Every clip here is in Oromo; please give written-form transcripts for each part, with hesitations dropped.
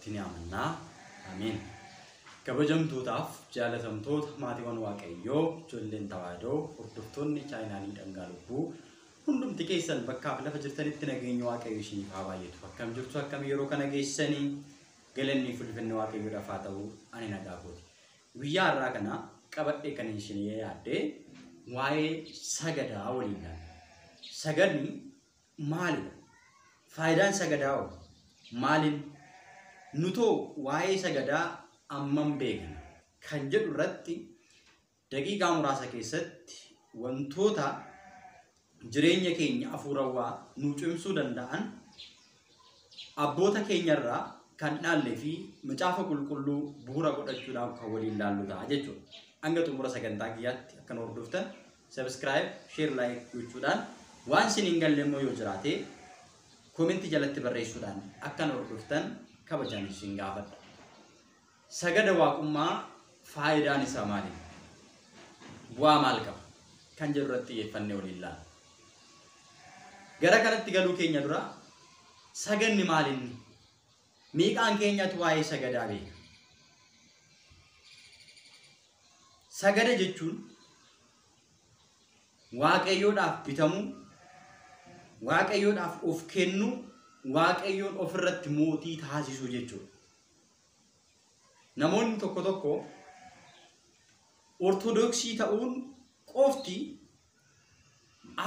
Waaqayyootti ni amannaa. Ameen. Kabajamtootaaf jaalatamtoota maatiiwwan Waaqayyoo, ijoolleen tawaahidoo, hordoftoonni chaayinaalii dhangaa lubbuu hundumti keessan bakkaaf lafa jirtanitti nageenya Waaqayyoo isiniif haa baay'atu. Akkam jirtu, akkam yeroo kana geessanii? Galanni fi ulfinni Waaqayyoodhaaf haa ta'u, ani nagaa kooti. Guyyaa har'aa kana qabadhee kan isin yaadde waa'ee sagadaa waliin ilaalla. Sagadni maalidha? Faayidaan sagadaa hoo maaliin? Nutoo waa'ee sagadaa ammam beekna? Kan jedhu irratti daqiiqaa muraasa keessatti wantoota jireenya keenya hafuurawaa nu cimsuu danda'an abboota keenyarraa kan dhaallee fi macaafa qulqulluu bu'uura godhachuudhaan kan waliin ilaallu ta'a jechuudha. Hanga xumura sagantaa kiyyaatti akka nu hordoftan subscribe, share, like gochuudhaan waan isin hin galle immoo yoo jiraate koomentii jalatti barreessuudhaan akka nu hordoftan kabajaan isin gaafadha. Sagada waaqummaa faayidaan isaa maali? Bu'aa maal qaba? Kan jedhu irratti xiyyeeffannee waliin ilaalla. Gara kanatti galuu keenya dura saganni maalinni? Meeqaan keenyatu waa'ee sagadaa beeka? Sagada jechuun Waaqayyoodhaaf bitamuu, Waaqayyoodhaaf of kennuu, Waaqayyoon ofirratti mootii taasisuu jechuudha. Namoonni tokko tokko Ortodoksii ta'uun qofti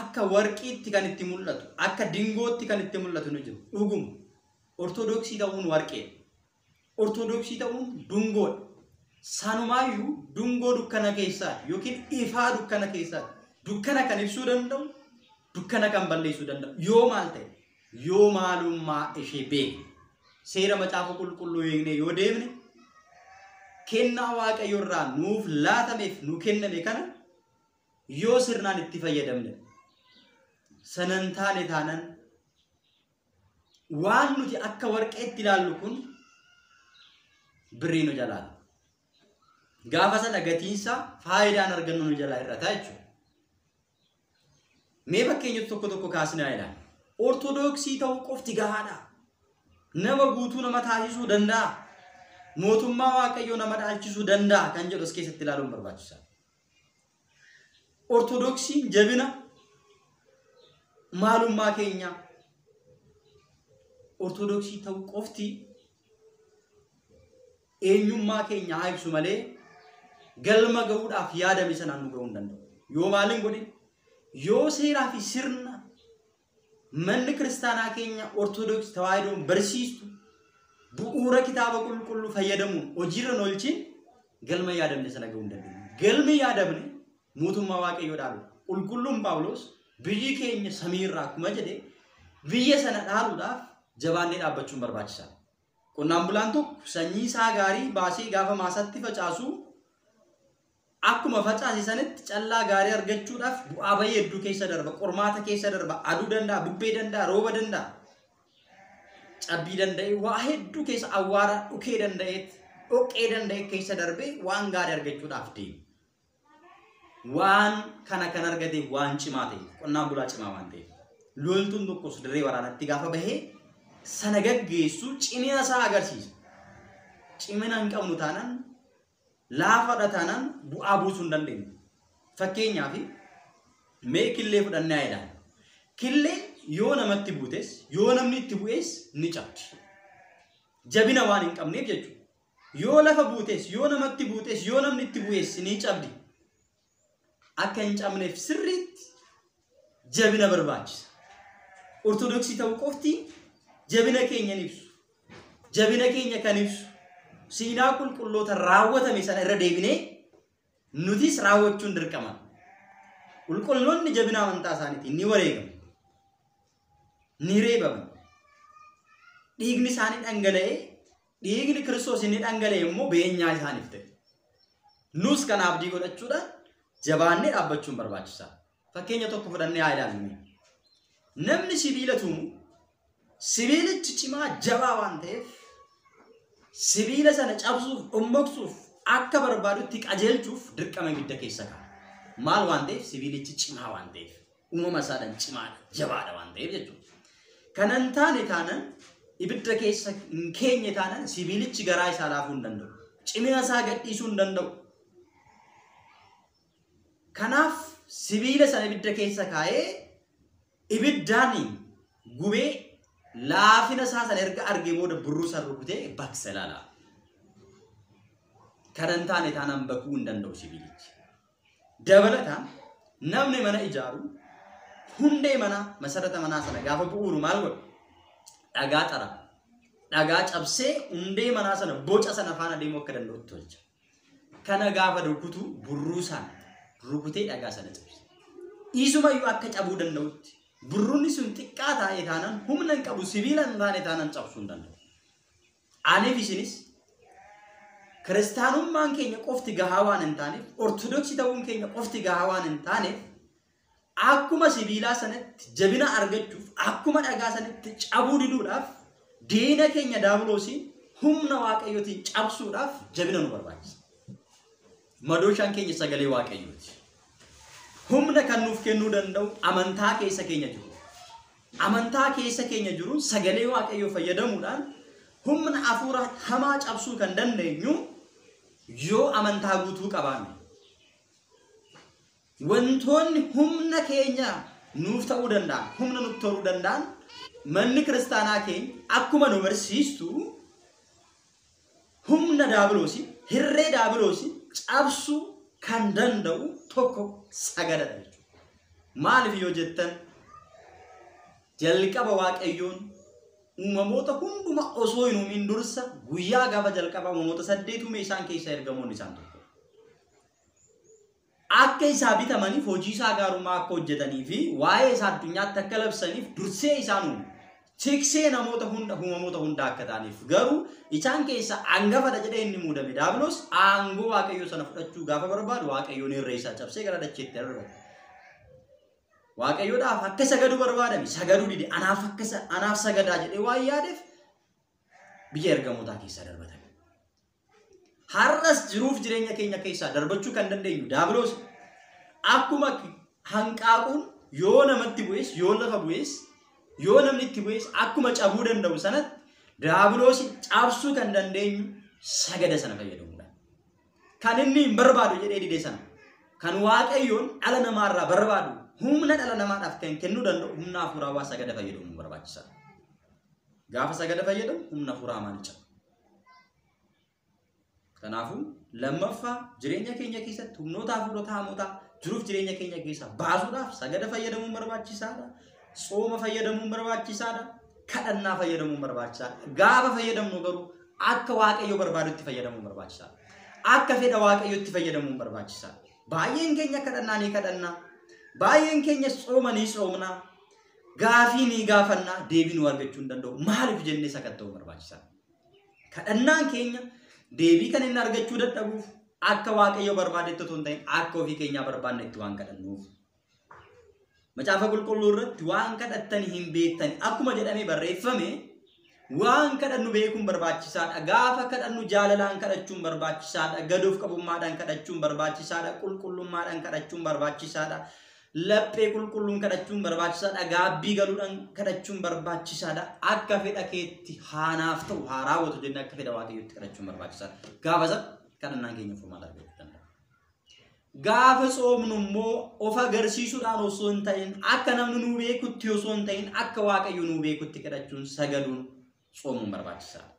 akka warqiitti kan itti mul'atu, akka dingootti kan itti mul'atu ni jiru. Dhuguma. Ortodoksii ta'uun warqeedha. Ortodoksii ta'uun dungoodha. Sanumaayyuu dungoo dukkana keessaati yookiin ifaa dukkana keessaati. Dukkana kan ibsuu danda'u, dukkana kan balleessuu danda'u. Yoo maal ta'e? Yoo maalummaa ishee beekne, seera macaafa qulqulluu eegne yoo deemne, kennaa Waaqayyo irraa nuuf laatameef nu kenname kana yoo sirnaan itti fayyadamne, sanan taane taanan waan nuti akka warqeetti ilaallu kun birrii nu jalaa. Gaafa sana gatiinsa faayidaan argannu nu jalaa hir'ata jechuudha. Mee fakkeenyota tokko tokko kaasnee haa ilaallu. Ortodoksii ta'uu qofti gahaadha. Nama guutuu nama taasisuu danda'a. Mootummaa Waaqayyoo nama dhaalchisuu danda'a kan jedhu as keessatti ilaaluun barbaachisaadha. Ortodoksiin jabina maalummaa keenyaa. Ortodoksii ta'uu qofti eenyummaa keenya haa ibsu malee galma ga'uudhaaf yaadame sanaan nu ga'uu hin danda'u. Yoo maal hin godhin, yoo seeraa fi sirna manni kiristaanaa keenya Ortodoksii Tawaahidoon barsiistu bu'uura kitaaba qulqulluu fayyadamuun hojiirra hin oolchin galma yaadamne sana ga'uu hin dandeenyu. Galmi yaadamne mootummaa Waaqayyoo dhaaluudha. Qulqulluun Phaawulos biyyi keenya samiirraa akkuma jedhe biyya sana dhaaluudhaaf jabaannee dhaabbachuun barbaachisaadha. Qonnaan bulaan tokko sanyii isaa gaarii baasee gaafa maasatti facaasu akkuma facaase sanitti callaa gaarii argachuudhaaf bu'aa bahii hedduu keessa darba, qormaata keessa darba, aduu danda'a, bubbee danda'a, rooba danda'a, cabbii danda'e, waa hedduu keessa awwaara dhukee danda'eet, dhoqqee danda'e keessa darbee waan gaarii argachuudhaaf deema. Waan kana kan argate waan cimaa ta'e, qonnaan bulaa cimaa waan ta'eef. Loltuun tokkos dirree waraanatti gaafa bahee sana gaggeessu cimina isaa agarsiisa. Cimina hin qabnu taanaan, laafadha taanaan bu'aa buusuu hin dandeenyu. Fakkeenyaaf mee killee fudhannee haa ilaallu. Killeen yoo namatti buutes, yoo namni itti bu'es ni cabdi. Jabina waan hin qabneef jechuudha. Yoo lafa buutes, yoo namatti buutes, yoo namni itti bu'es ni cabdi. Akka hin cabneef sirriitti jabina barbaachisa. Ortodoksii ta'uu qofti jabina keenya hin ibsu. Jabina keenya kan ibsu siinaa qulqulloota raawwatame sana irra deebinee nutis raawwachuun dirqama. Qulqulloonni jabina amantaa isaaniitiin ni wareegamu. Ni reebamu. Dhiigni isaanii dhangala'ee, dhiigni Kiristoos inni dhangala'e immoo beenyaa isaaniif ta'e. Nus kana abdii godhachuudhaan jabaannee dhaabbachuun barbaachisaadha. Fakkeenya tokko fudhannee haa ilaallu. Namni sibiila tumu sibiilichi cimaa jabaa waan ta'eef sibiila sana cabsuuf, dhommoksuuf, akka barbaadutti qajeelchuuf dirqama ibidda keessa kaa'a. Maal waan ta'eef? Sibiilichi cimaa waan ta'eef. Uumama isaadhaan cimaadha, jabaadha waan ta'eef jechuudha. Kana hin taane taanan ibidda keessa hin keenye taanaan sibiilichi garaa isaa laafuu hin danda'u. Cimina isaa gadhiisuu hin danda'u. Kanaaf sibiila sana ibidda keessa kaa'ee ibiddaan gubee laafina isaa sana erga argee booda burruu sana rukutee baqsa ilaala. Kana hin taane taanaan baquu hin danda'u sibiilichi. Dabalataan namni mana ijaaru hundee manaa masarata manaa sana gaafa bu'uuru maal godha? Dhagaa xara. Dhagaa cabsee hundee manaa sana boca sana faana deemuu akka danda'utti tolcha. Kana gaafa rukutu burruu sana rukutee dhagaa sana cabsa. Isumayyuu akka cabuu danda'utti burruun sun xiqqaa taa'ee taanaan humna hin qabu sibiila hin taane taanaan cabsuu hin danda'u. Aniif isinis kiristaanummaan keenya qofti gahaa waan hin taaneef, ortodoksii ta'uun keenya qofti gahaa waan hin taaneef, akkuma sibiilaa sanatti jabina argachuuf, akkuma dhagaa sanatti cabuu diduudhaaf, diina keenya daabiloosiin humna waaqayyootiin cabsuudhaaf jabina nu barbaachisa. Madooshaan keenya sagalee waaqayyooti. Humna kan nuuf kennuu danda'u amantaa keessa keenya jiru. Amantaa keessa keenya jiruun sagalee waaqayyoo fayyadamuudhaan humna hafuura hamaa cabsuu kan dandeenyu yoo amantaa guutuu qabaanne. Wantoonni humna keenya nuuf ta'uu danda'an, humna nutti toluu danda'an manni kiristaanaa keenya akkuma nu barsiistu humna daabiloosii, hirree daabiloosii cabsuu kan danda'u tokko sagadadha jechuudha. Maaliif yoo jettan jalqaba waaqayyoon uumamoota hundumaa osoo hin uumin dursa guyyaa gaafa jalqaba uumamoota 8 uume isaan keessaa ergamoonni isaan tokko. Akka isaa bitamaniif hojii isaa gaarummaa akka hojjetanii fi waa'ee isaa addunyaatti akka labsaniif dursee isaan uume. Tiksee namoota hunda uumamoota hunda akka ta'aniif garuu isaan keessa hangafadha jedhee inni muudame daabiloos aangoo waaqayyoo sana fudhachuu gaafa barbaadu waaqayyoon irree isaa cabsee gara dacheetti darbate. Waaqayyoodhaaf akka sagaduu barbaadame sagaduu dide anaaf akka anaaf sagadaa jedhee waan yaadeef biyya ergamootaa keessaa darbatame. Har'as jiruuf jireenya keenya keessaa darbachuu kan dandeenyu daabiloos akkuma hanqaaquun yoo namatti bu'es yoo lafa bu'es yoo namni itti bu'es akkuma cabuu danda'u sanatti daabiloos cabsuu kan dandeenyu sagada sana fayyadamuudhaan. Kan inni hin barbaadu jedhee dide sana kan waaqayyoon dhala namaarraa barbaadu humna dhala namaadhaaf kan kennuu danda'u humna hafuuraa sagada fayyadamuun barbaachisaadha. Gaafa sagada fayyadamu humna hafuuraa hamaan caba. Kanaafuu lammaffaa jireenya keenya keessatti humnoota hafuurota hamootaa jiruuf jireenya keenya keessaa baasuudhaaf sagada fayyadamuun barbaachisaadha. Tsooma fayyadamuun barbaachisaadha. Kadhannaa fayyadamuun barbaachisaadha. Gaafa fayyadamnu garuu akka waaqayyo barbaadutti fayyadamuun barbaachisaadha. Akka fedha waaqayyotti fayyadamuun barbaachisaadha. Baay'een keenya kadhannaa ni kadhannaa. Baay'een keenya tsooma ni tsoomnaa. Gaafii ni gaafannaa. Deebii nu argachuu hin danda'u. Maaliif jennee sakatta'uu barbaachisaadha. Kadhannaan keenya deebii kan inni argachuu dadhabuuf akka waaqayyo barbaadetti otoo hin ta'in akka ofii keenyaa barbaannetti waan kadhannuuf. Macaafa qulqulluu irratti waan kadhattanii hin beektani akkuma jedhamee barreeffame waan kadhannu beekuun barbaachisaadha. Gaafa kadhannu jaalalaan kadhachuun barbaachisaadha. Gadoof qabummaadhaan kadhachuun barbaachisaadha. Qulqullummaadhaan kadhachuun barbaachisaadha. Laphee qulqulluun kadhachuun barbaachisaadha. Gaabbii galuudhaan kadhachuun barbaachisaadha. Akka fedha keetti haanaaf ta'u haa raawwatu jennee akka fedha waaqayyootti kadhachuun barbaachisaadha. Gaafa sana kadhannaan keenya furmaata argachuu danda'a. Gaafa tsoomnu immoo of agarsiisuudhaan osoo hin ta'in akka namni nuu beekutti osoo hin ta'in akka waaqayyo nuu beekutti kadhachuun sagaduun tsoomuun barbaachisaadha.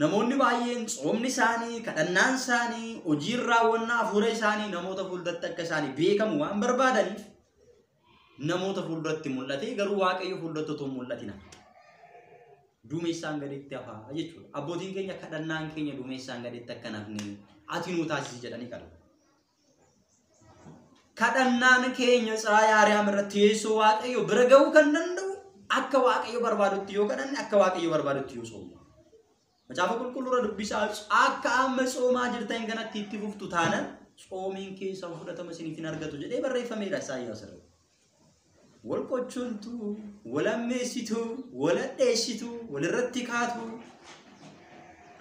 Namoonni baay'een tsoomni isaanii, kadhannaan isaanii, hojiin raawwannaa hafuura isaanii namoota fuulduratti akka isaanii beekamu waan barbaadaniif namoota fuulduratti mul'ate garuu waaqayyo fuulduratti otoo hin mul'atin hafa. Duumessaan gaditti hafaa jechuudha. Abbootiin keenya kadhannaan keenya duumessaan gaditti akka nafni ati nuu taasisi jedhanii kadhatu. Kadhannaan keenya Tsiraaya Ariyaam irratti teessoo waaqayyo bira ga'uu kan danda'u akka waaqayyo barbaadutti yoo kadhanne akka waaqayyo barbaadutti yoo tsoomne. Macaafa qulqulluu irra dubbisaa akka amma tsoomaa jirtan kanatti itti fuftu taanan tsoomiin keessan fudhatama isiniif hin argatu jedhee barreeffameera Isaayyaas irratti. Wal qochontu, wal ammeessitu, wal hadheessitu, walirratti kaatu,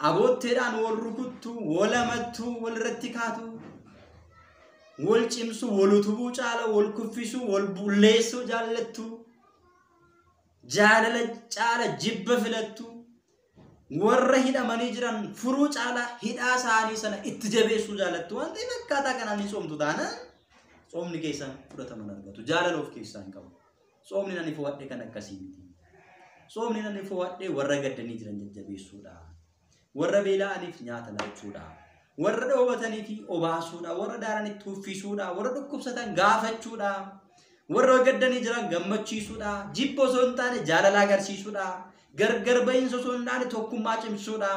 abootteedhaan wal rukuttu, wal amattu, walirratti kaatu, wal cimsu, wal utubuu caala, wal kuffisu, wal bulleessuu jaallattu. Jaalala caala jibba filattu. Warra hidhamanii jiran furuu caala hidhaa isaanii sana itti jabeessuu jaalattu. Waan ta'eef akkaataa kanaan ni soomtu taanaan soomni keessan fudhatama hin argatu. Jaalala of keessaa hin qabu. Soomni nani fo'adhe kan akkasii miti. Soomni nani fo'adhe warra gaddanii jiran jajjabeessuudha. Warra beela'aniif nyaata laachuudha. Warra dhoowwatanii fi obaasuudha. Warra daaranitti uffisuudha. Warra dhukkubsatan gaafachuudha. Warra gaddanii jiran gammachiisuudha. Jibba osoo hin taane jaalala agarsiisuudha. Gargar bahiinsa osoo hin taane tokkummaa cimsuudha.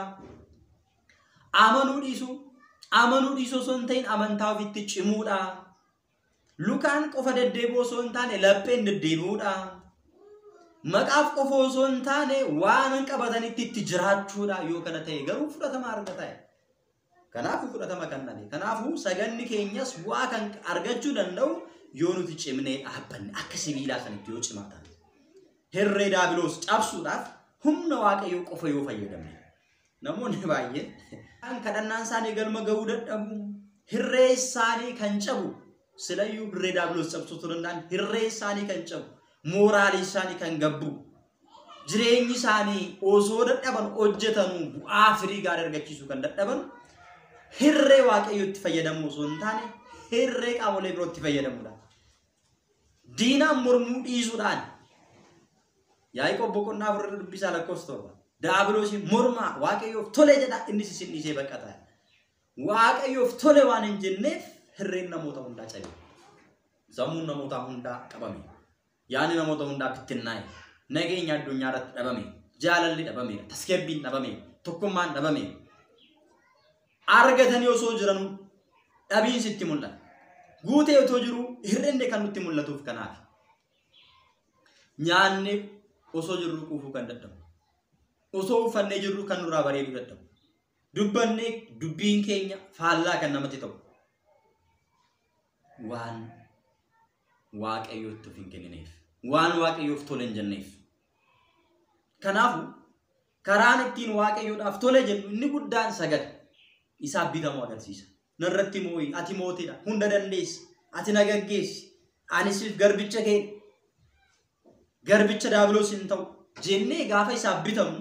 Amanuu dhiisuu. Amanuu dhiisuu osoo hin ta'in amantaa ofitti cimuudha. Lukaan qofa deddeebi'uu osoo hin taane lapheen deddeebi'uudha. Maqaaf qofa osoo hin taane waan qabatanitti itti jiraachuudha. Yoo kana ta'e garuu fudhatama argata. Kanaafuu fudhatama kan dhabe. Kanaafuu saganni keenyas bu'aa kan argachuu danda'u yoo nuti cimnee dhaabbanne akka sibiilaa sanitti yoo cimaa taane. Hirree daabiloos cabsuudhaaf humna Waaqayyoo qofa yoo fayyadamne. Namoonni baay'een kan kadhannaan isaanii galma ga'uu dadhabu, hirree isaanii kan cabu, silayyuu hirree daabiloos cabsuu danda'an, hirree isaanii kan cabu, mooraalii isaanii kan gabbu, jireenyi isaanii osoo dadhaban hojjetanuu bu'aa firii gaarii argachiisuu kan dadhaban, hirree Waaqayyootti fayyadamuu osoo hin taane hirree qaamolee birootti fayyadamuudha. Diinaan mormuu dhiisuudhaan Yaaqoob boqonnaa 4 dubbisaa lakkoofsa 7. Daabiloosiin mormaa Waaqayyoof tole jedha innis isin dhiisee baqata. Waaqayyoof tole waan hin jenneef hirreen namoota hundaa cabe. Sammuun namoota hundaa qabame. Yaadni namoota hundaa bittinnaa'e. Nageenya addunyaa irratti dhabame. Jaalalli dhabame. Tasgabbiin dhabame. Tokkummaan dhabame. Argatanii osoo jiranuu dhabiinsi itti mul'ata. Guutee otoo jiruu hir'inni kan nutti mul'atuuf kanaaf. Nyaanni osoo jirru quufuu kan dadhabu. Osoo uffannee jirru kan nurraa bareeduu dadhabu. Dubbannee dubbiin keenya faallaa kan namatti ta'u. Waan Waaqayyootti of hin kennineef. Waan Waaqayyoof tole hin jenneef. Kanaafuu karaan ittiin Waaqayyoodhaaf tole jennu inni guddaan sagada. Isaaf bitamuu agarsiisa. Narratti mooyi, ati mootiidha, hunda dandeessi, ati na gaggeessi, ani siif garbicha kee, garbicha daabiloos hin ta'u jennee gaafa isaaf bitamnu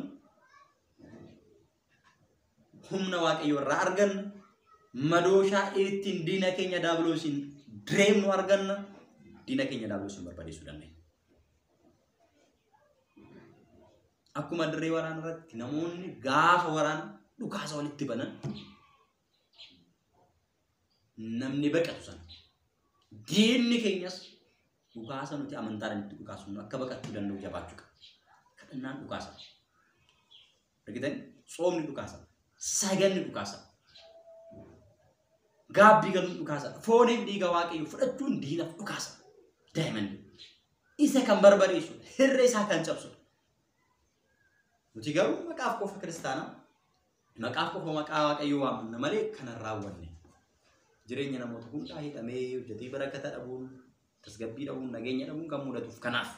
humna Waaqayyoo irraa arganna, madooshaa ittiin diina keenya daabiloosiin direemnu arganna, diina keenya daabiloosiin barbadeessuu dandeenya. Akkuma dirree waraana irratti namoonni gaafa waraana dhukaasa walitti banan namni baqatu sana diinni keenyas dhukaasa nuti amantaadhaan itti dhukaasnu akka baqachuu danda'u jabaachuu qaba. Kadhannaan dhukaasa. Argitanii? Soomni dhukaasa. Saganni dhukaasa. Gaabbii galuun dhukaasa. Fooniif dhiiga Waaqayyoo fudhachuun diinaaf dhukaasa. Daa'imman isa kan barbadeessu, hirree isaa kan cabsudha. Nuti garuu maqaaf qofa kiristaanaa, maqaaf qofa maqaa Waaqayyoo waamna malee kana raawwanne. Jireenya namoota hundaa hidhamee hojjetee barakata dhabuun, tasgabbii dhabuun, nageenya dhabuun kan mudatuuf kanaaf.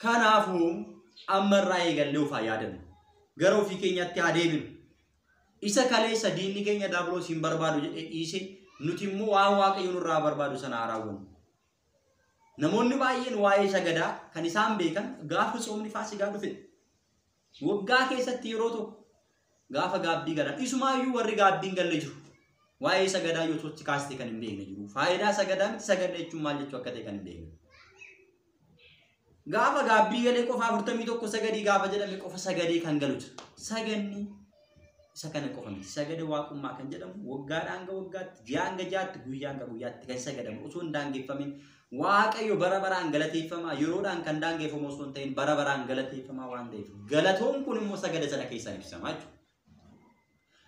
Kanaafuu ammarraa eegallee of haa yaadannu. Gara ofii keenyaatti haa deebinu. Isa kaleessa diinni keenya daabiloos hin barbaadu jedhee dhiise nuti immoo waan Waaqayyo nurraa barbaadu sana haa raawwannu. Namoonni baay'een waa'ee sagadaa kan isaan beekan gaafa tsoomni Faasigaa dhufe. Waggaa keessatti yeroo tokko gaafa gaabbii galan isumaayyuu warri gaabbii hin galle jiru. Waa'ee sagadaa yoo sochi kaastee kan hin beekne jiru. Faayidaa sagadaa miti sagada jechuun maal jechuu akka ta'e kan hin beekne. Gaafa gaabbii galee qofa 41 sagadii gaafa jedhame qofa sagadee kan galu jira. Saganni isa kana qofa miti. Sagada waaqummaa kan jedhamu waggaadhaan hanga waggaatti, ji'a hanga ji'aatti, guyyaa hanga guyyaatti kan sagadamu osoo hin daangeffamin Waaqayyo bara baraan galateeffamaa yeroodhaan kan daangeffamu osoo hin ta'in bara baraan galateeffamaa waan ta'eef galatoon kun immoo sagada sana keessaan ibsama jechuudha.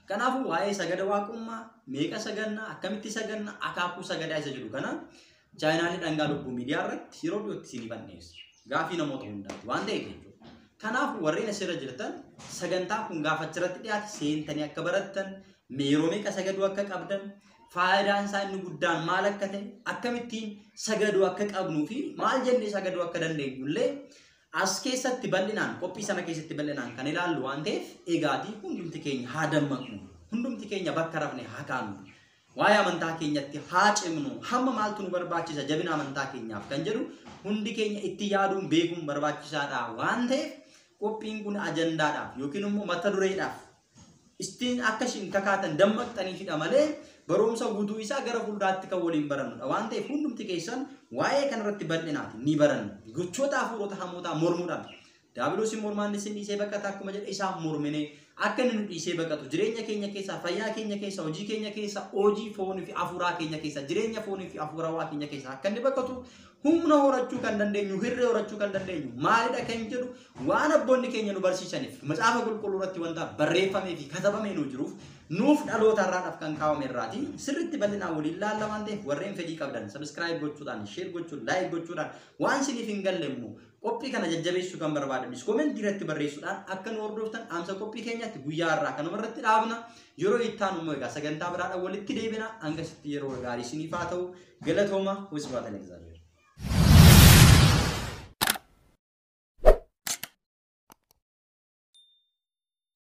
Kanaafuu waa'ee sagada waaqummaa meeqa sagannaa akkamitti sagannaa akaakuu sagadaa isa jedhu kana chaayinaalii dhangaa lubbuu miidiyaa irratti yeroo dhiyootti isinii banneessa. Gaafii namoota hundaati waan ta'eef jechuudha. Kanaafuu warreen asirra jirtan sagantaan kun gaafa achirratti dhiyaate seentanii akka barattan yeroo meeqa sagaduu akka qabdan faayidaan isaa inni guddaan maal akka ta'e akkamittiin sagaduu akka qabnuu fi maal jennee sagaduu akka dandeenyu illee as keessatti bal'inaan qophii sana keessatti bal'inaan kan ilaallu waan ta'eef egaatii hundumti keenya haa dammaqnu, hundumti keenya bakka rafne haa kaanu. Waa'ee amantaa keenyatti haa cimnu. Hamma maaltu nu barbaachisa jabina amantaa keenyaaf kan jedhu hundi keenya itti yaaduun beekuun barbaachisaadha waan ta'eef qophiin kun ajandaadhaaf yookiin immoo mata dureedhaaf ittiin akka isin kakaatan dammaqxaniifidha malee barumsa guutuu isaa gara fuulduraatti kan waliin barannudha waan ta'eef hundumti keessan waa'ee kanarratti bal'inaati ni baranna. Gochoota hafuurota hamootaa mormuudhaan Daabiloosiin mormaan isin dhiisee baqata akkuma jedhe isaan morminee akka inni nu dhiisee baqatu jireenya keenya keessaa, fayyaa keenya keessaa, hojii keenya keessaa, hojii foonii fi hafuuraa keenya keessaa, jireenya foonii fi hafuurawaa keenya keessaa akka inni baqatu humna horachuu kan dandeenyu, hirree horachuu kan dandeenyu maalidha kan jedhu waan abboonni keenya nu barsiisaniif macaafa qulqulluu irratti wanta barreeffamee fi katabamee nu jiruuf nuuf dhaloota irraadhaaf kan kaawwame irraati sirriitti bal'inaan waliin laalla waan ta'eef warreen fedhii qabdan subscribe gochuudhaan, share gochuun, like gochuudhaan waan isiniif hin galle immoo qophii kana jajjabeessuu kan barbaadanis komentii irratti barreessuudhaan akka nu hordoftan dhaamsa qophii keenyatti guyyaa irraa kanuma irratti dhaabna. Yeroo itti aanu immoo egaa sagantaa biraadhaan walitti deebina. Hangasitti yeroo gaarii isiniif haa ta'u. Galatooma. Wasbaatan Egzaabeer.